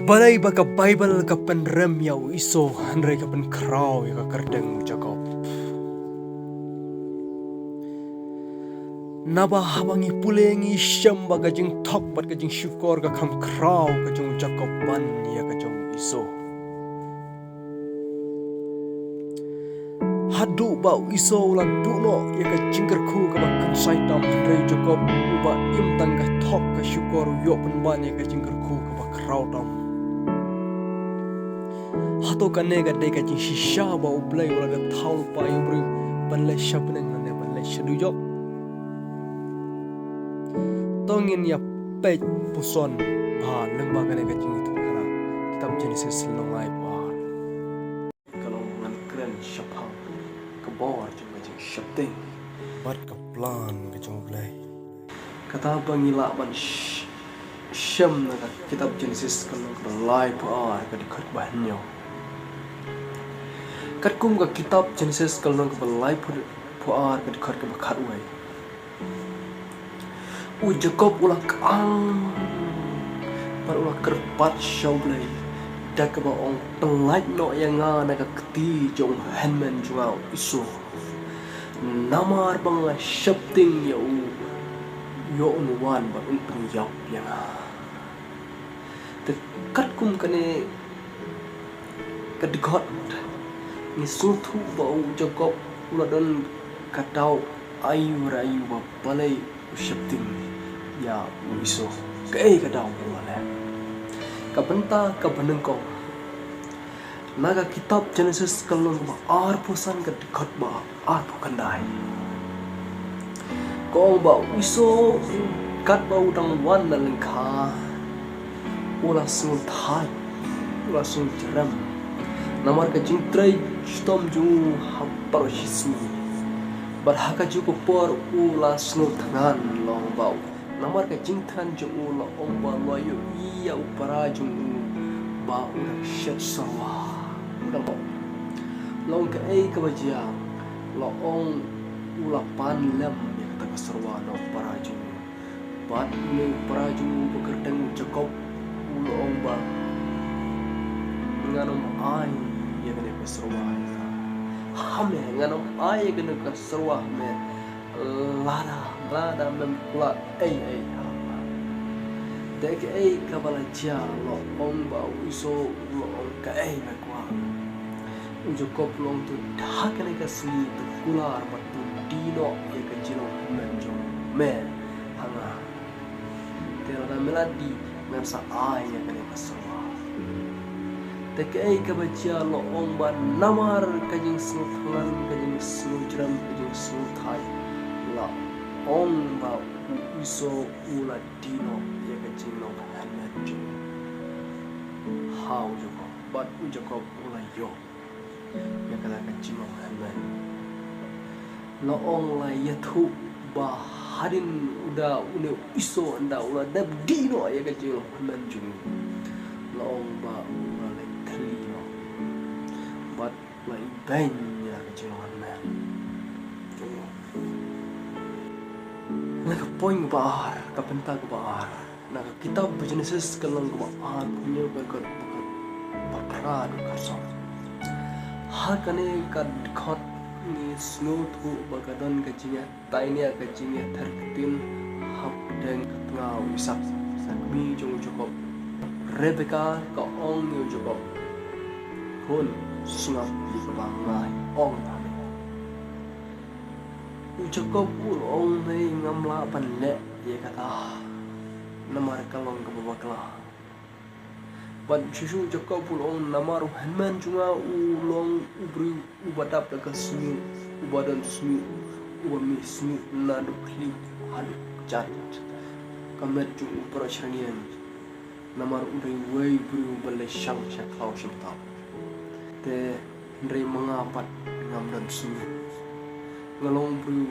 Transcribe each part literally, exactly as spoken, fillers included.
Balei ba ka Baibl ka pynrem ïa u Esau hynrei ka pynkhraw ïa ka kyrteng u Jakob? Naba haba ngi pule ngi shem ba ka jingthok bad ka jingshukor ka kham khraw ka jong u Jakob ban ïa ka jong u Esau. Haduh ba u Esau u la duh noh ïa ka jingkyrkhu kaba kynsai tam, hynrei u Jakob uba im tang ka thok ka shukor u ïoh pynban ïa ka jingkyrkhu kaba khraw tam. Hato kane ka dei ka jingshisha ba U Blei u la dep thaw lypa ïa u briew ban leit sha bneng lane ban leit sha dujok? To ngin ïa peit puson bha lyngba kane ka jingïathuhkhana kitab Jenesis lynnong laiphew ar. Ka long ngan kren shaphang ka bor jong ka jingsheptieng bad ka plan ka jong U Blei. Kata ba ngi lah ban sh- shem na ka kitab Jenesis ka lynnong kaba laiphew ar ka dkhot ba hynñiew. Katkum ka kitab Jenesis ka lynnong kaba laiphew ar ka dkhot kaba khatwei. U Jakob u la kang bad u la kyrpad sha U Blei da kaba ong, pyllait noh ïa nga na ka kti jong u hynmen jong nga u Esau. Namar ba nga sheptieng ïa u, ïoh un wan bad un pynïap ïa nga. Te katkum kane ka dkhot ngi sngewthuh ba u Jakob u la don ka daw aïu re aïu ba balei u sheptieng ïa u Esau. Kaei ka daw ba u la leh? Ka bynta kaba nyngkong, na ka kitab Jenesis ka lynnong kaba arphew san ka dkhot ba arphew khyndai. Ka ong ba u Esau katba u dang wan na lyngkha u la sngewthait, u la sngewjrem namar ka jingtrei shitom jong u ha baroh shi sngi. Bad ha kajuh ka por u la sngewthngan long ba u namar ka jingthngan jong u la ong ba u la ïohi ïa u para jong u ba u dang shet syrwa. U dang ong, long kaei kaba jia? La ong u la pan lem ïa kata ka syrwa na u para jong u. Bad une u para jong u ba kyrteng u Jakob u la ong ba ngan ym ai ïa kane ka syrwa ïa ka. Ha me, ngan ym ai ïa kane ka syrwa ha me. Lada, lada mem kular ei ei ha nga. Te kaei kaba la jia? La ong ba u Esau u la ong kaei me kwah. U Jakob u la ong to ha kane ka sngi to kular bad to die noh ïa ka jinglong hynmen jong me ha nga. Te lada me la die ngan sa ai ïa kane ka syrwa. Te kaei kaba jia? La ong ba namar ka jingsngewthngan, ka jingsngewjrem, ka jingsngewthait, la ong ba u Esau u la die noh ïa ka jinglong hynmen jong u ha u Jakob. Bad u Jakob u la ïoh ïa kata ka jinglong hynmen. La ong la ïathuh ba hadien u da une u Esau ynda u la dep die noh ïa ka jinglong hynmen jong u, la ong ba u la leit thylli noh bad la ibeiñ ïa ka jinglong hynmen jong u. Na ka point kaba ar, ka bynta kaba ar, na ka kitab Genesis ka lynnong kaba arphew hynñiew ka dkhot ba phra haduh khatsaw. Ha kane ka dkhot ngi sngewthuh ba ka don ka jingïatainia, ka jingïather ktien hapdeng ka tnga u Isaak, ka kmie jong u Jakob. Rebeka ka ong ïa u Jakob, khun, sngap ïa kaba nga ong ha me. U Jakob u la ong, hynrei ngam lah ban leh ïa kata namar ka long kaba bakla. Bad shuh shuh u Jakob u la ong, namar u hynmen jong nga u long u briew uba dap da ka sniew, uba don sniew, uba mih sniew naduh khlieh haduh kjat, ka met jong u baroh shi rynïeng. Namar u dei uwei u briew uba leit shang sha khlaw sha btap. Te hynrei ma nga pat ngam don sniew. Nga long u briew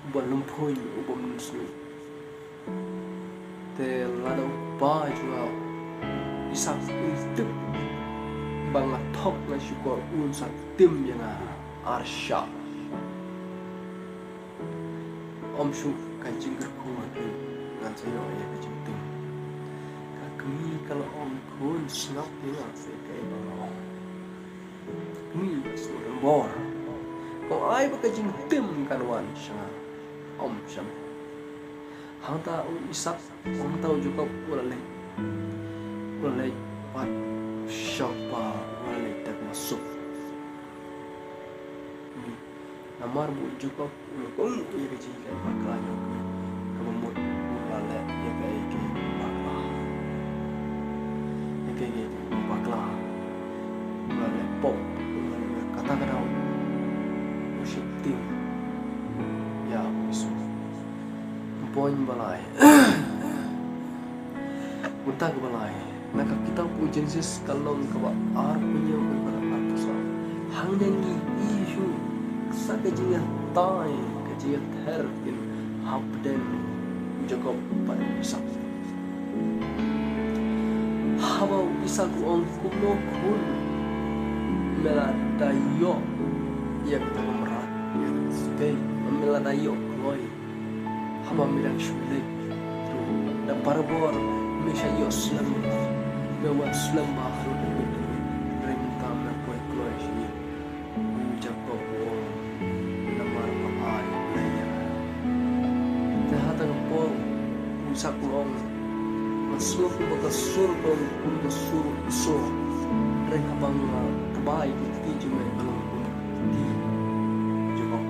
uba lum phuiñ, uba ym don sniew. Te lada u kpa jong nga u Isaak un tip ba nga thok nga shukor, un sa tim ïa nga ar shah. Ym shuh ka jingkyrkhu, hynrei ngan sa ïoh ïa ka jingtim. Ka Kmie ka la ong, khun, sngap ïa nga, sa kaei ba nga ong. Kmie ka la sngewdon bor. Ko ai ba ka jingtim kan wan sha nga. Ym shym. Hangta u Isak, hangta u Jakob u la leit. U la leit pat sha u kpa, u la leit da kaba suk. Namar ba u Jakob u la kohnguh ïa ka jingïaleh bakla jong u, kaba mut u la leh ïa kaei kaei bakla. Ïa kaei kaei bakla. U la leh pop, u la leh, kata ka daw u sheptieng ïa u Esau. Point ba lai. Mynta kaba lai, na ka kitab u Genesis ka lynnong kaba arphew hynñiew, ka dkhot arphew saw. Hangne ngi ïohi sa ka jingïatai, ka jingïather kin hapdeng u Jakob bad u Isak. Haba u Isak u ong, kumno khun, me la da ïoh ïa kata ka mrad, ïa kata ka skei, me la da ïoh kloi. Haba me dang shu leit ruh, da barabor me shah ïoh slem, me wan slem bha haduh da me, hynrei mynta me poi kloi sha ïing. U Jakob u ong, namar ba ai U Blei ïa nga. Te ha kata ka por u Isak u ong, nga sngew ba ka sur ka long kum ka sur u Esau, hynrei haba nga tbai, ka kti jong me ka long kum ka kti u Jakob.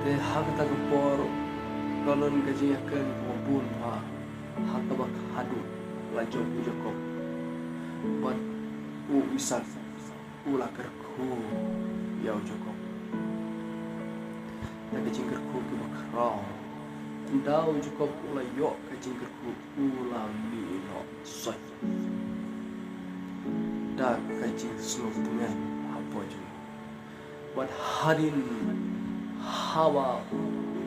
Te ha kata ka por ka long ka jingïakren kaba bun bha, ha kaba haduh la jop u Jakob bad u Isak u la kyrkhu ïa u Jakob da ka jingkyrkhu kaba khraw. Ynda u Jakob u la ïoh ka jingkyrkhu, u la mih noh soi da ka jingsngewtngen hapoh jong u. Bad hadien haba u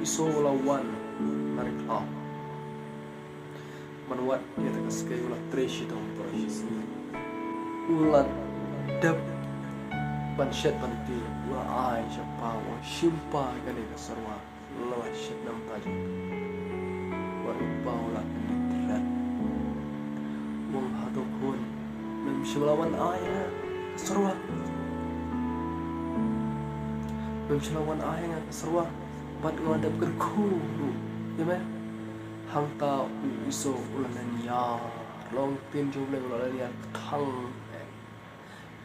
Esau u la wan na ri khlaw ban wad ïa kata ka skei, u la trei shitom baroh shi sngi. U la dep ban shet ban tieng, u la ai sha u kpa, u ong, shim pa kane ka serwa. La shet namar ta jong u. Bad u kpa u la kyndit thret. U ong, hato khun, mem shym la wan ai nga ka serwa? Mem shym la wan ai nga ka serwa? Bad nga la dep kyrkhu ruh ïa me. Hangta u Esau u la len ïar, long ktien jong u, u la len ïar kthang.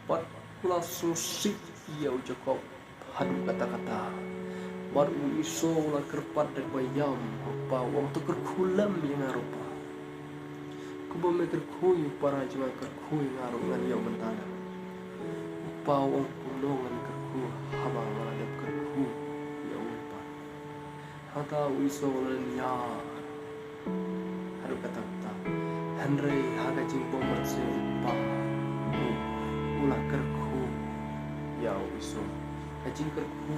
Bad u la sngewsih ïa u Jakob haduh katta katta. Bad u Esau u la kyrpad da kaba ïam, u kpa u ong, to kyrkhu lem ïa nga ruh pa. Kumba me kyrkhu ïa u para jong nga, kyrkhu ïa nga ruh, ngan ïoh bynta lem. U kpa u ong, kumno ngan kyrkhu haba nga la dep kyrkhu ïa u pa. Hangta u Esau u la len ïar haduh katta katta. Hynrei ha ka jingbymman shuh u kpa u, u la kyrkhu ïa u Esau. Ka jingkyrkhu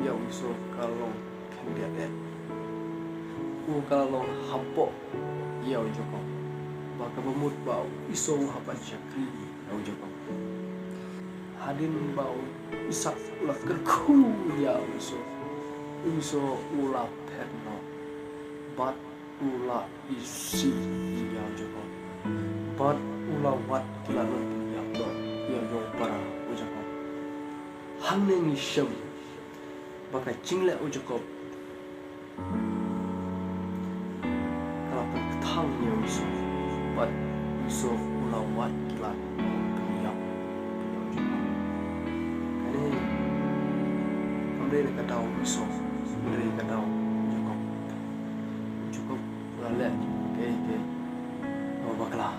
ïa u Esau ka long khyndiat eh. U ka la long hapoh ïa u Jakob. Ba kaba mut ba u Esau u hap ban shakri ïa u Jakob. Hadien ba u Isak u la kyrkhu ïa u Esau, u Esau u la phet noh bad u la isih ïa u Jakob. Bad u la wad ki lad ban pynïap noh ïa u para u Jakob. Hangne ngi shem ba ka jingleh u Jakob ka la pynkthang ïa u Esau, bad u Esau u la wad ki lad ban pynïap ïa u Jakob. Kane kam dei na ka daw u Esau, hynrei ka daw u Jakob. U Jakob u la leh kaei kaei kaba bakla.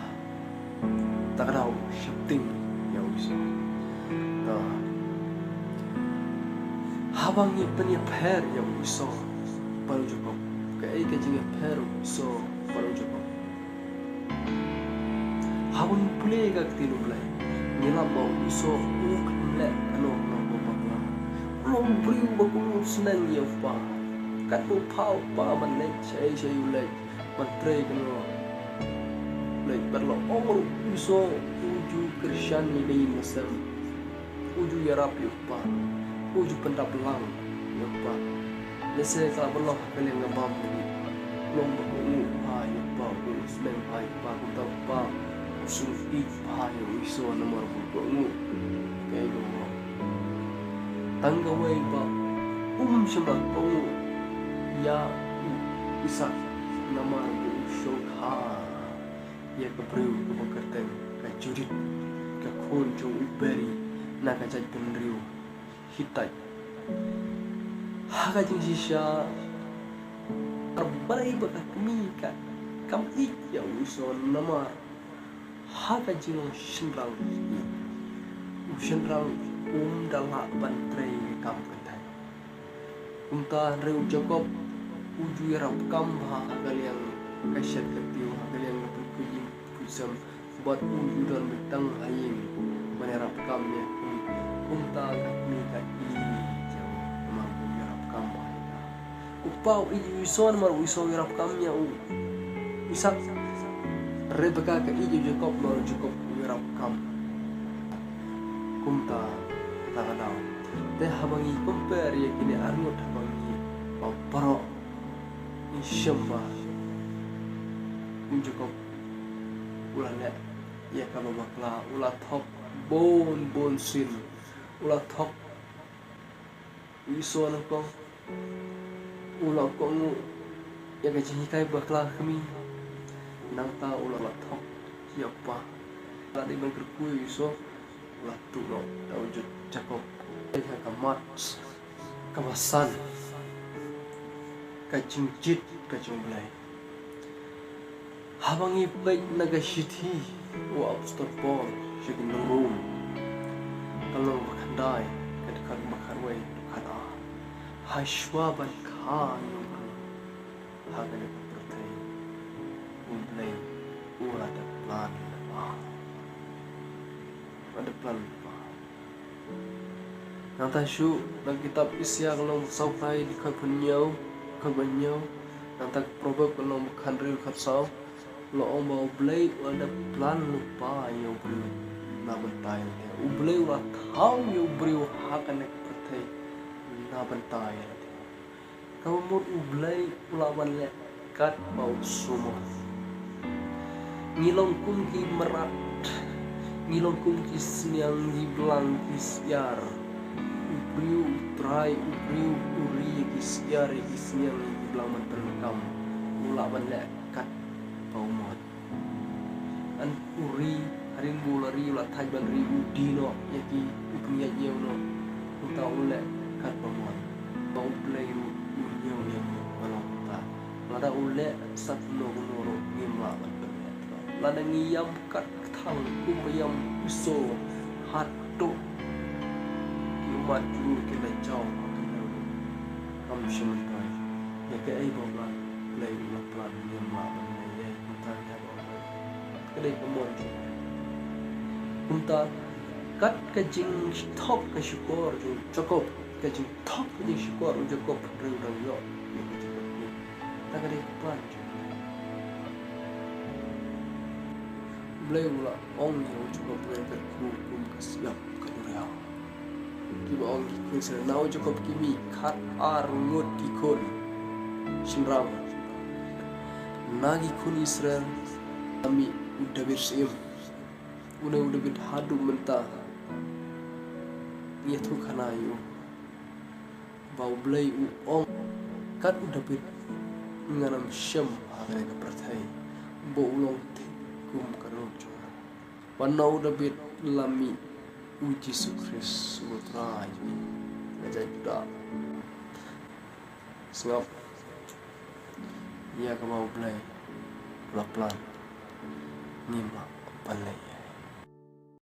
Ta ka daw sheptieng ïa u Esau. Ta haba ngi pynïapher ïa u Esau bad u Jakob, kaei ka jingïapher u Esau bad u Jakob? Haba ngi pule ka ktien U Blei, ngi lap ba u Esau u khlem leh kano kano kaba bakla. U long u briew ba kynnoh sneng ïa u kpa. Katba u kpa, u kpa ban leit shaei shaei u leit, ban trei kynnoh. Leit bad la ong ruh u Esau u ju kyrshan ïa ka ïing ka sem. U ju ïarap ïa u kpa. U ju pyndap lang ïa u kpa. Lehse ka la ban long ha ka liang ka bam. Long ba kohnguh bha ïa u kpa, u snem bha ïa u kpa, kumta u kpa u sngewsih bha ïa u Esau namar ba kohnguh. Kaei ba u ong? Tang kawei ba um shym la kohnguh ïa u Isaak namar ba u shongkha ïa ka briew kaba kyrteng ka Judith, ka khun jong u Beri na ka jaitbynriew Hitait. Ha ka jingshisha, ar balei ba ka kmie ka kam ïeit ïa u Esau namar ha ka jinglong shynrang, u shynrang um da lah ban trei ka kam kynthei. Kumta hynrei u Jakob u ju ïarap kam bha ha ka liang ka shet ka tiew, ha ka liang ka pynkup ïing pynkup sem, bad u ju don beit tang ha ïing ban ïarap kam ïa ka kmie. Kumta ka kmie ka ïeit ïa u namar u ïarap kam bha ïa ka. U kpa u ïeit ïa u Esau namar u Esau u ïarap kam ïa u Isaak. Rebeka ka ïeit ïa u Jakob namar u Jakob u ïarap kam. Kumta, ta ka daw. Te haba ngi compare ïa kine arngut, haba ngi, ba baroh ngi shem ba u Jakob u la leh ïa kaba bakla, u la thok bun bun sien, u la thok u Esau nyngkong, u la kohnguh ïa ka jinghikai bakla kmie. Nangta u la, la thok ïa u kpa. La dei ban kyrkhu ïa u Esau, u la tuh noh da u Jakob. Ïa ka mat kaba san, ka jingjied ka jong U Blei. Haba ngi peit na ka shithi u apostol Paul sha ki nong Rom, ka lynnong ba khyndai, ka dkhot ba khatwei, khat ar. Hashwa ban kha ïa u briew ha kane ka pyrthei, U Blei u la da plan lypa. U la da plan lypa. Nangta shuh, na ka kitab Isaïah ka lynnong ba sawphew khyndai, dkhot ba hynñiew, dkhot ba hynñiew, nangta ka Proverb ka lynnong ba khathynriew, dkhot saw, la ong ba U Blei u la da plan lypa ïa u briew na bynta ïa lade. U Blei u la thaw ïa u briew ha kane ka pyrthei na bynta ïa lade. Kaba mut U Blei u lah ban leh katba u sngewmut. Ngi long kum ki mrad, ngi long kum ki sniang, ki blang, ki syiar. U briew u trai, u briew u ri ïa ki syiar, ïa ki sniang, ïa ki blang ban pyndonkam. U lah ban leh katba u mut. An u ri, hadien ba u la ri, u la thait ban ri, u die noh ïa ki, u pynïaid ñiew noh. Kumta u leh katba mon. Ba U Blei u, u ñiew ïa ki ba long kumta. Lada u leh sa kumno kumno ruh ngim lah ban pynleh. Lada ngi ïam kat kthang kumba ïam u Esau, haduh ki ummat jong u ki la jaw ha ka ïew. Kam shym myntoi ïa kaei ba U Blei u la plan, ngim lah ban leh ïa kumta. Ka dei ka mon jong u. Kumta, kat ka jingthok ka shukor jong u Jakob, ka jingthok ka jingshukor u Jakob, hynrei u dang ïoh ïa ka jingkyrkhu. Ta ka dei ka plan jong u. U Blei u la ong ïa u Jakob ban kyrkhu kum ka siap ka duriaw. Kiba ong ki khun Israel, na u Jakob ki mih khat ar ngut ki khun shynrang. Na ki khun Israel la mih u David syiem. Une u David haduh mynta ngi ïathuh khana ïa u ba U Blei u ong, kat u David, ngan ym shem ha kane ka pyrthei ba u long thik kum ka rud jong nga. Ba na u David la mih u Jisu Khrist, u Trai jong ngi na jaid Judah. Sngap ïa kaba U Blei u la plan, ngim lah ban leh.